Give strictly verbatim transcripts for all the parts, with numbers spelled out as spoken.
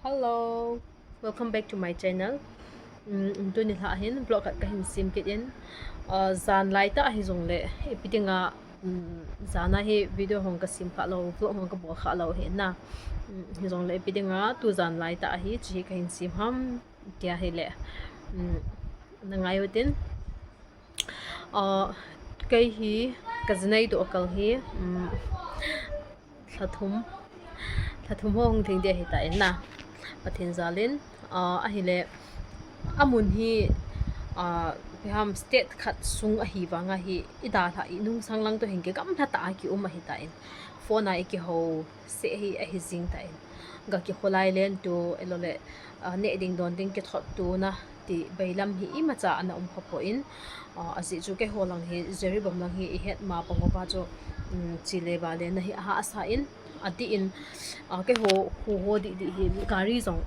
Hello, welcome back to my channel. Um, tuni lha hin vlog khat kahin sem kit in, uh, jan lai ta ahi jongle, ipi dinga, um, jana hi video hong kasem kha lou, vlog hong kabol kha lou hi na. Um, hi jongle ipi dinga tu jan lai ta ahi, chi hi kahin sem ham, tia hi le. Um, na ngai utin. Uh, kei hi, ka jinei doh kal hi, um, lha thum, lha thum ho hung theng ding ahi ta in na. Pathen jal in, uh, ahile, amun hi, uh, ipi ham state khat sung ahi vanga hi, i dalha i nungsang lang toh hin kigamla ta a kium ahi ta in. Phone a i kihou seh hi ahi jing ta in. Ga kikholai len tu, elo le, uh, neh ding don ding kithot tu na. Ti bailam hi imacha ana um kha poi, ah, ajeh chu keiho lang hi, Jiribam lang hi ihet ma bang uva chu, um, chele vale na hi ahahsa in, adih in, ah, keiho, hu ho dih dih hi, gari jong,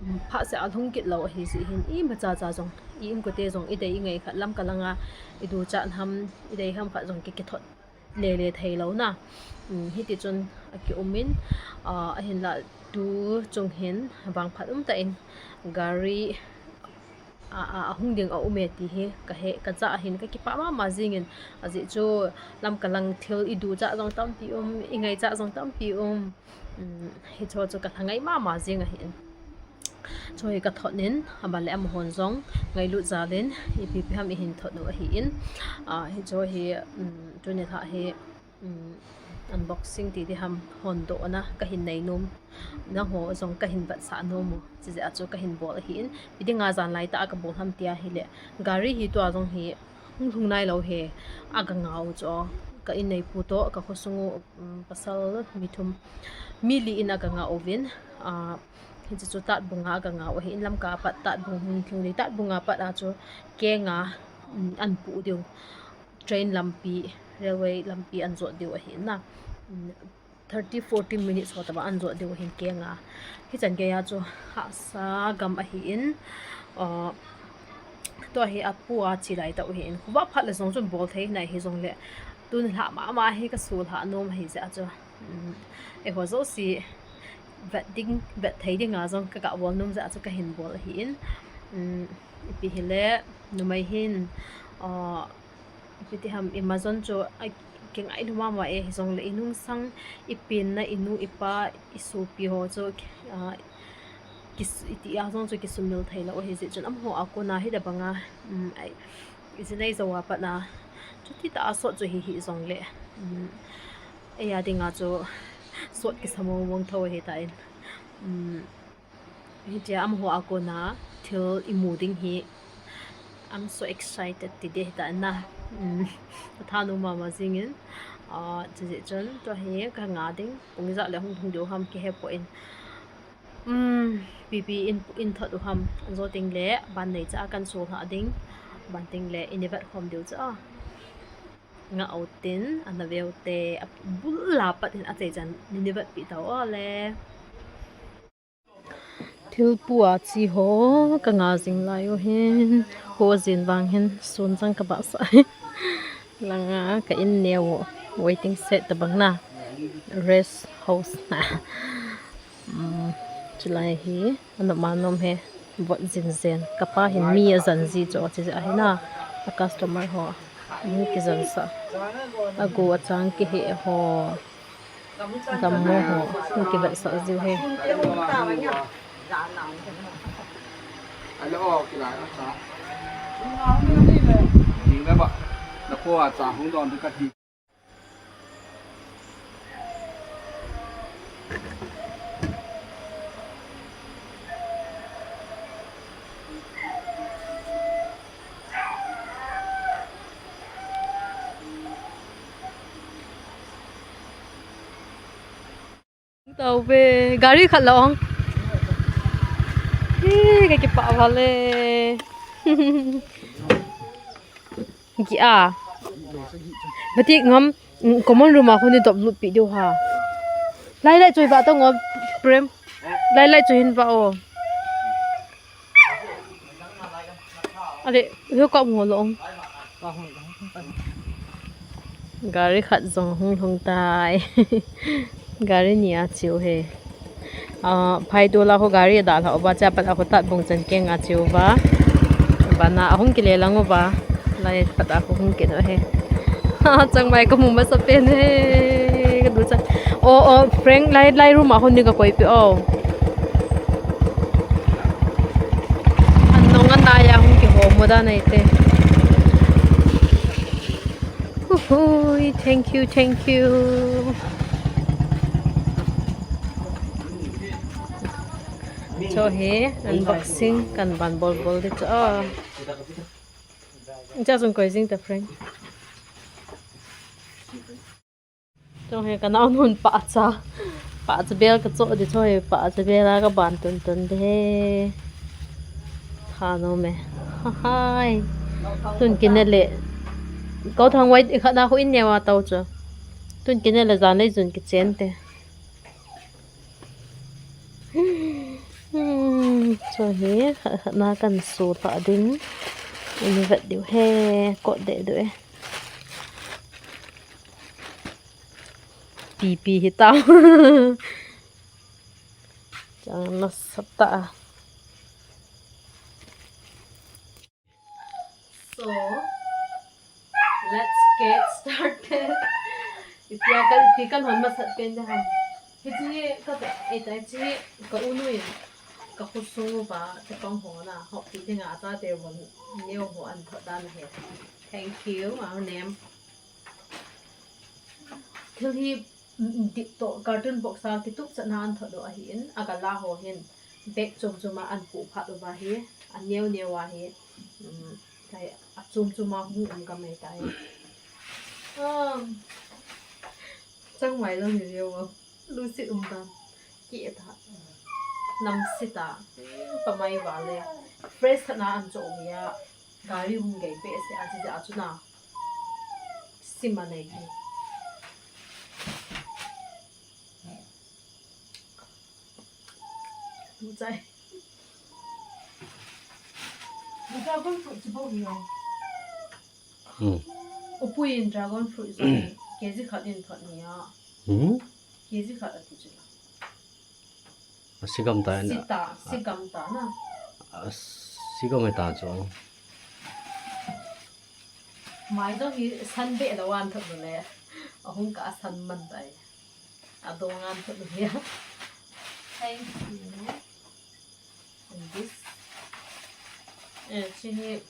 um, phat seh a lhung kit lou ahi jeh hin, imacha cha jong, i inkote jong, idei ingai khat lam kalanga, iducha ham, idei ham khat jong ki, kithot lele thei lou na. Um, hiti chun akium in, ah, ahinlah tu chung hin vangphat um tah in gari a, a, ahung ding aum e ti hi kahe, kajah hin kakipah mama jing in, ajeh chu lam kalang thil iducha jong tampi um, ingaicha jong tampi um. Um, hicho chu kalha ngai mama jing ahi in. Chu hi kathot in, aban le amahon jong ngailut jal in, ipi ipi ham ihin thot u ahi in. Ah, hicho hi, um, tuni lha hi, um, unboxing ti ding ham hon doh na kahin nei nom. Nangho jong kahin vetsah nom u. Chijeh a chu kahin bol ahi in. Ipi dinga jan lai ta a kabol ham tia hile. Gari hi tua jong hi hung lhung nai lou hi. Aga ngah u chu. Ka inneipu toh, ka khosung u, um, pasal mi thum, mi li in aga ngah uvin. Ah, hiche chu Tatbung a aga ngah u ahi in, Lamka a pat Tatbung hung lhung ding. Tatbung a pat a chu kenga, um, an puh diu. Train lampi, railway lampi an jot diu ahi na. Um, thirty, forty minutes ho tobang an jot diu ahin kenga. Hichan geiya chu hahsa gam ahi in, uh, tua hi apu a che lai tah u ahi in. Khovah phat le jong chun bol thei nai hijongle, tun lha mama hi kasu lha nom ahi jeh a chu. Um, eiho jouse vet ding, vet thei dinga jong kagah bol nom jeh a chu kahin bol ahi in. Um, ipi hile, numei hin, uh, ipi ti ham, Amazon chu a kingailu mama e, hijongle inungsang, ipenna, inu, ipa, isopi ho chu, ah, kis-, iti a jong chu kisumil thei lou ahi jeh chun amaho a kona hitobanga, um, ai, ijinei jou a pat a, chuti tah a sot chu hi hijongle, um, eia dinga chu sot kisa mong mong tho ahi ta in. Um, Hitia amaho a kona thil imu ding hi, I'm so excited ti ding ahi ta na. Um, athanom mama jing in. Ah, chujeh chun tua hi kangah ding. Pung ijat le hung lhung diu ham kihe poi. Um, ipi ipi in, in thot u ham. An jo teng le, ban nei cha a kan sol lha ding. Ban teng le, in i vet khom diu cha. Ngah u tin, ana ve u te, abul a pat hin achai chan, in i vetpi tau le. Thilpua che ho, kangah jing lai u hin, kho jin vang hin, sun chang kabahsah. Langa ka in neo, waiting shed tobang na, rest house na. Um, chulai hi, anom anom hi, vot jin jen. Kapa hin mi ajan ji chu, chijeh ahi na, a customer ho, mi kijan sah. Agu achang kihe ho. Gammo ho, hung kivetsah jiu hi. Tau ve, gari khat la ong. Hi, ka kipah val e. Ki a. Bati ngam, mm, common room a khun i dop lut pi diu ha. Lai lai chui va tong o, Prem. Lai lai chui hin va o. Ale, hiu ka mu lo. Gari khat jong hung lhung tai. Gari ni a chiu he. Ah, phai tu la ho gari da la uva cha pat a ho tat bung chan keng a chiu va. Bana ahung kile lang uva. Lai pat a ho hung kile he. Changmai ka mu masa pen he. Ka du cha. O, o, Frank lai, lai room a hon ni ka koi pi o. An nong an na ya hung kihom mo da nai te. Hui, thank you, thank you. Cho hi, unboxing kan ban bol bol di cho. Cha sung koi jing ta, Frank. Cho hi ka nao nun pa cha. Pa cha bel ka cho di cho hi pa cha bel a ka ban tun tun di he. Tha no me. Ha hai. Tun kine le. Ko thang wai khat na khu in ne wa tau cho. Tun kine le jan lei jun ki chen te. Hmm, cho hi, khat, khat na kan su ta ding. Ini vet diu he, kot de diu e. Pipi hi tau. Chang na sap ta. So, let's get started. Itia ka, ipi kan hon masat pen de ham. Hichi ka, eh, ta hichi ka u nu in, ka khosung uva, ka pang ho na, ho pi dinga, a chate hon, neo ho an thot dan he. Thank you, our name. Thil hi, mm, dip to carton box a kitup chatna an thot u ahin, a gala ho hin, bag chom chom a an pu phat uva hi, a neo neo a hi, mm, kai, a chom chom a hung um ka mai tai. Um, changmai lo ni leo. Lusit um ta. Ki ta. Nam sita. Pa mai va le. Fresh na an cho ya. Gari hung gei pe se a chi ja chu na. Sima nei ki. Tu chai. Dragon fruit chi bo hi. Hmm. Upui in dragon fruit jong K G khat in thot ni a. Hmm? K G khat a ti chu. A sigam ta na. Sita, sigam ta na. A sigam ta chu. Mai jong hi san be la wan thot le. A hung ka san man tai. A dong an thot le. Thank you. And this. Eh, chi hi,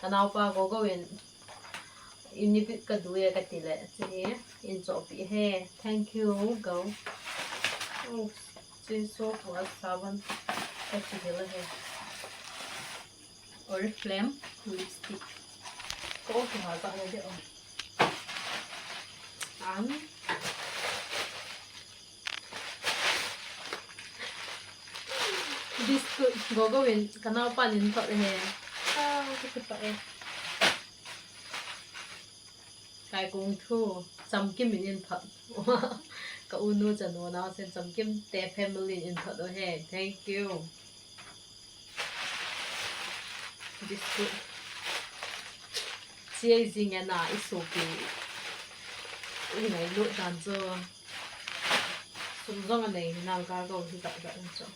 ka naopa Gogo in, in ni bit ka du e ka ti le, chi hi, in cho pi he. Thank you, Go. Oh, chi so for a seven. Ka ti le he. Oriflame lipstick. Ko ki ha ta le de o. Ang Biscuit, Gogo in, ka naopa in thot he. Ah, ka kipah e. Kai kung thu, Chamkim in in thot. Ka u nu chanu nao sen Chamkim te family in thot u he. Thank you. Biscuit. Chi ei jing e na i sopi. I ngailut dan chu. Sum jong a nei hi nal ka go hi dak dak in chu.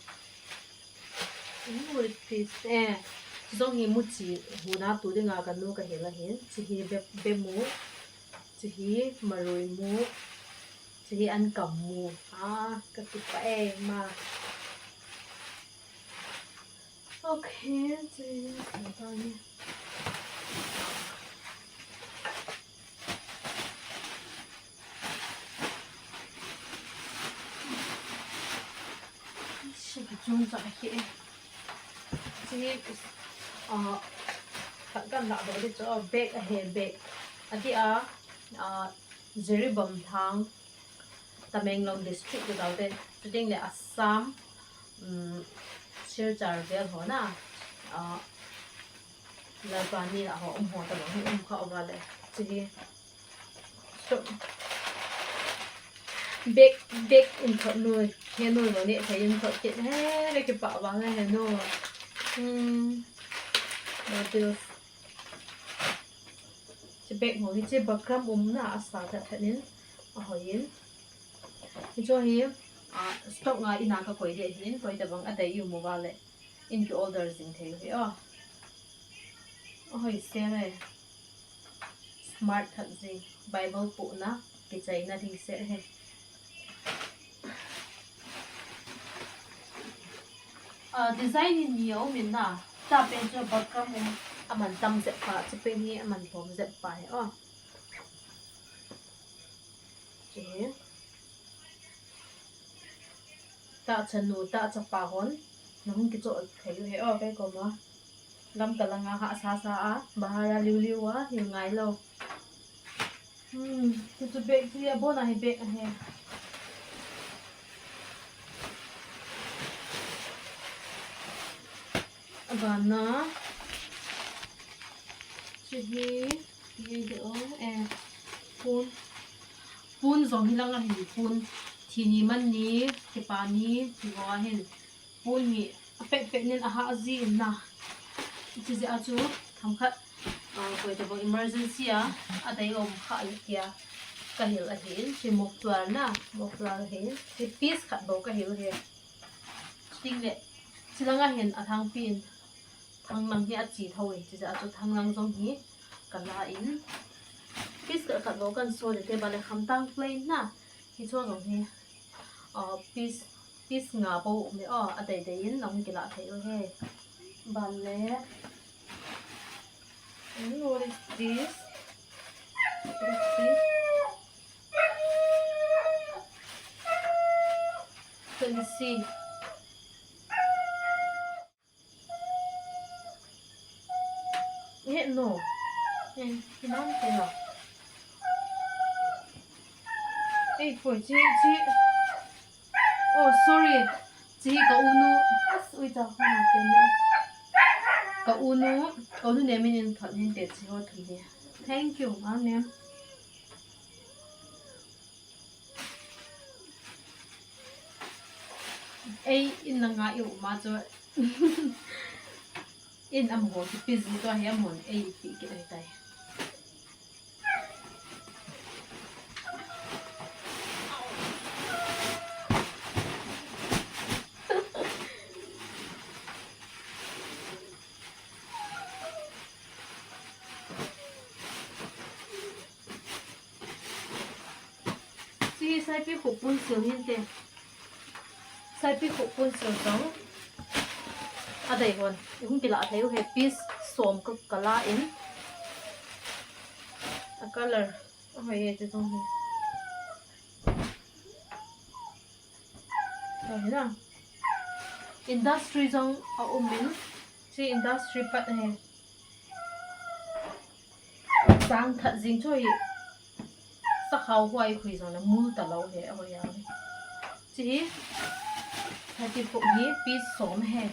Mu ri pi eh. Jong hi mu chi hu na tu dinga ka nu ka hil a hin. Chi hi be, be mu. Chi hi marui mu. Chi hi an kam mu. Ah, ka kipah e ma. Okay, chi hi sa ta ni. Shi ka chung cha hi. Chi, ah, ka, kan la do di chu, bag a he bag. A ti a, ah, Jiribam thang. Tamenglong district ka dau te, chuting le Assam, um, Silchar vel ho na, ah, Lalpani la ho, um ho ta bang, um kha uva le, chi hi. So, bag, bag in thot nu, he nu lo ne, thei in thot kit, he, le kipah vang he nu. Hmm, noodles. Chi bag ho hi chi bakram umna a sa tha tha nin a hoi in. Hi chu hi, Ah, stock nga ina kakoi ding ahin, koi tabang adei u mo vale. In ki order jing thei u hi o. Ahoi se le. Smart khat jing. Bible pohna, kichaina ding se he. Ah, design in ni aum in na. Tah pen chu buckram um, aman tam jep pa, chu pen hi aman lhom jep pa hi o. Chu hi. Tahchanu, tahchapa hon nahung kichoh thei u hi o, kei koma. Lamka langa hahsa sa a, bahar a liu liu a, hil ngai lou. Hmm, chu chu bag chu hi abon a hi bag ahi. Abana. Chu hi, hi de o, eh, pon. Pon jong hi langa hi pon. Thi ni man ni, kipa ni, ti ho ahin. Pon hi apet pet nin ahah ji in na. Chu jeh a chu themkhat, ah, koi tabang emergency a, adei um kha le tia. Kahil ahin, chu muffler na, muffler ahin. Chu piece khat bou kahil hi. Chuting le, chu langa hin athangpi in. Thanglang hi achi tho e, chu jeh a chu thanglang jong hi kala in. Piece khat khat bou kan so le te ba le khamtang plain na. Hicho jong hi, ah, piece, piece nga bou um e o, adei dei in nahung kila thei u hi. Ban le. And what is this? Let's see. Let me see. Eh, no. Eh, iman kaya. Eh, poi, chi, chi. Oh, sorry. Chi ka unu. As, ui, cha, ha, pen ne. Ka unu, ka unu ne min in thot hin te chi ho thum hi. Thank you, amen. Ei, in na nga i um a chu. In amaho kipe ji tua hi amahon ei pi kit ahi tai. Chi hi saipi khup pon sil hin te. Saipi khup pon sil jong. Adei hon. I hung kila thei u hi piece som ka, kala in. A color. Ahoi e, chu jong hi. Ahoi na. Industry jong aum in. Chi industry pat ahi. Sang that jing chu hi. Sakhao huai khui jong le mul talou hi, ahoi a. Chi hi. Thirty four hi piece som hi.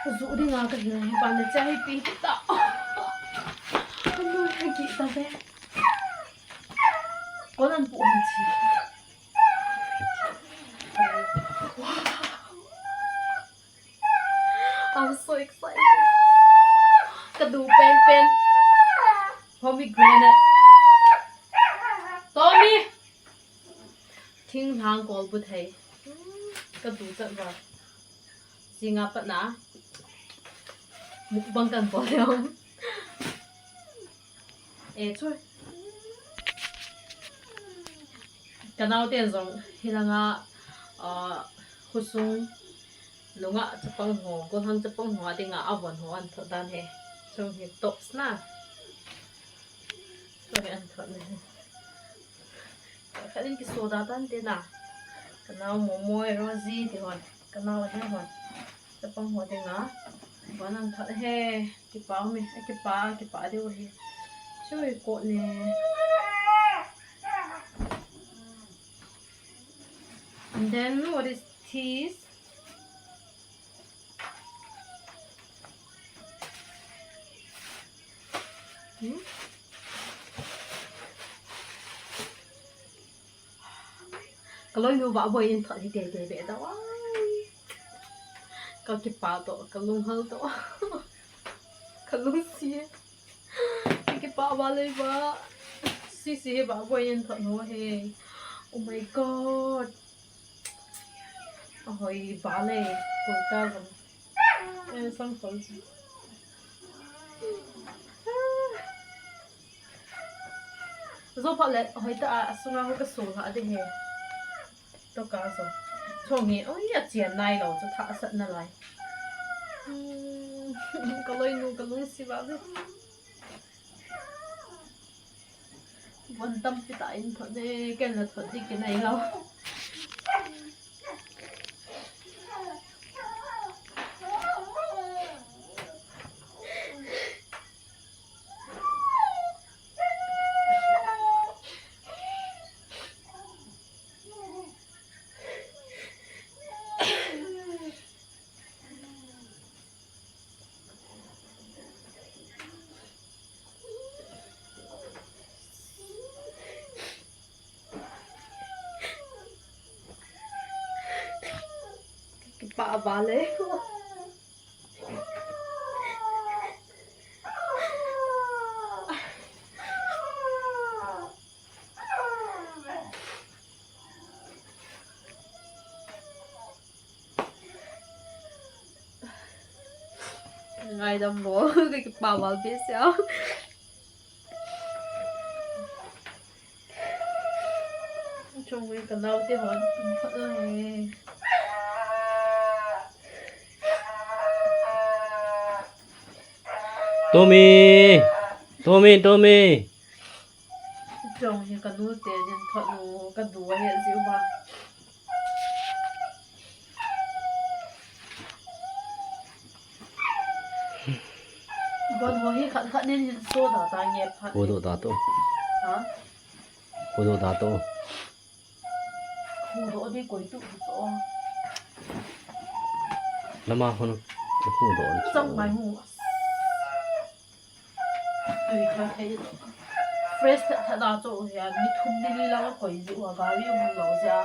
Ka ju ding a ka hil hi, ban le cha hi pi ta. Ka nu ka gi ta ve. Ko nan pu han chi. Wow. I'm so excited. Ka du pen pen. Pomegranate. Tommy. Thinglhang kol bu thei. Ka du chat va. Singa pat na. Mukbang kan bol le om. Eh, choi. Ka nao ten jong hilanga, ah, khosung nunga chapang ho, golhang chapang ho, a dinga avon ho an thot dan hi. Chung hi tops na. Chung hi an thot na hi. Khat in kiso da tan te na. Ka nao Momoi, Rosie ti hon. Ka nao a hon. Chapang ho dinga. Bon an thot he. Kipa me. Kipa, kipa diu hi. Chui ko ne. And then what is this? Hmm? Ka loinu Vahboi in thot hi tei tei be ta ai. Ka kipa to, ka lunghal to. Ka lungsi. Ka kipa ba lei ba. Sisi hi Vahboi in thot ho he. Oh my God. Ahoi bale, kurta jong. Eh, sam khol. Zo phat le, hoi ta a, asunga ho ka sul ha de he. To ka zo. Chong hi, oi, a chian nai lo, chu tha sat na lai. Hmm, ka loi nu, ka lung si ba ve. Von tampi tah in thot de, ken la thot di kinai lo. Kipah vale. Ngaidam mo, ka kipah val behseh a. Chung ui ka nau te hon. Tommy! Tommy, Tommy! Chong hi ka nu te din thot nu ka du a he jiu ba. Bon ho hi khat khat nin hin so da ta nge phat. Ko do da to. Ha? Ko do da to. Khu do di koi tu tu to. Lama hon khu do. Chang mai hu. Tui kha thei. Fresh tha tha da cho ya, ni thum ni li la koi ji wa gari um lo ja.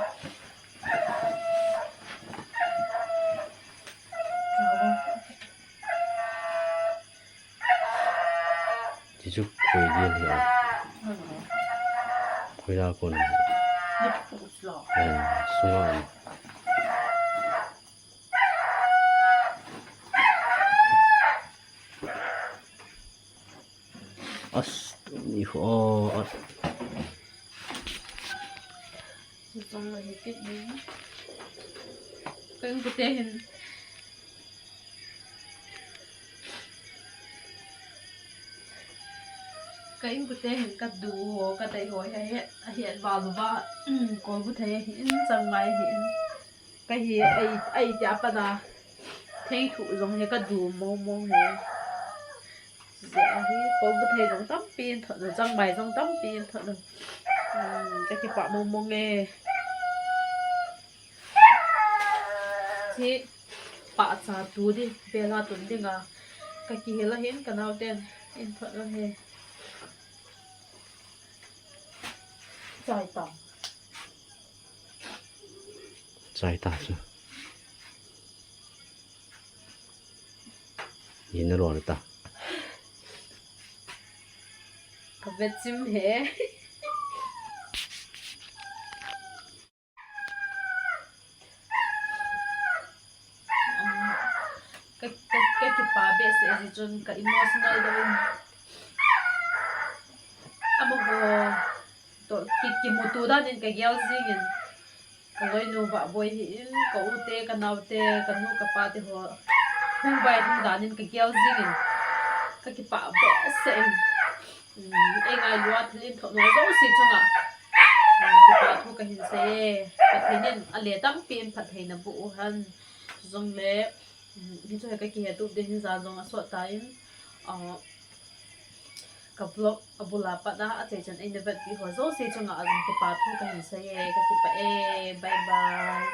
Ti chu koi ji ya. Koi la kon. Ni pu lo. Eh, sunga. As, ni ho, as. Song la hi kit ni. Ka in kute hin. Ka in kute hin ka du ho, ka dei ho, hi, hi, hi, va lu va. Ko bu thei hi in chang mai hi in. Ka hi, ai, ai, tia pana. Thei thu jong hi ka du mo mo hi. Jeh a hi, ko bu thei jong tampi in thot, chang mai jong tampi in thot. Hmm, ka kipah mo mo nge. Chi, pa cha tu di, bela tun dinga. Ka kihil a hin, ka nau ten, in thot lo hi. Chai tam. Chai ta chu. Ina lo ta. Ka ve chim he. Ka, ka, ka kipah behseh ji chun ka emotional doh in. Amaho toh ki, kimuto dan in ka gel jing in. Ka loinu Vahboi hi in, ka u te, ka nau te, ka nu, ka pa te ho. Hung vai hung dan in ka gel jing in. Ka kipah behseh in. Um, ei ngailu a thil in thot nau jouse chunga. Um, kipa thu ka hin sei e. Pathen in a le tampi in phatthei na boh u hen. Jongle, um, hichu hi ka kihe tup ding hin ja jong a sot ta in. Uh, ka vlog a bul a pat a, a chai chan ei na vetpi ho jouse chunga a jong kipa thu ka hin sei e. Ka kipah e. Bye bye.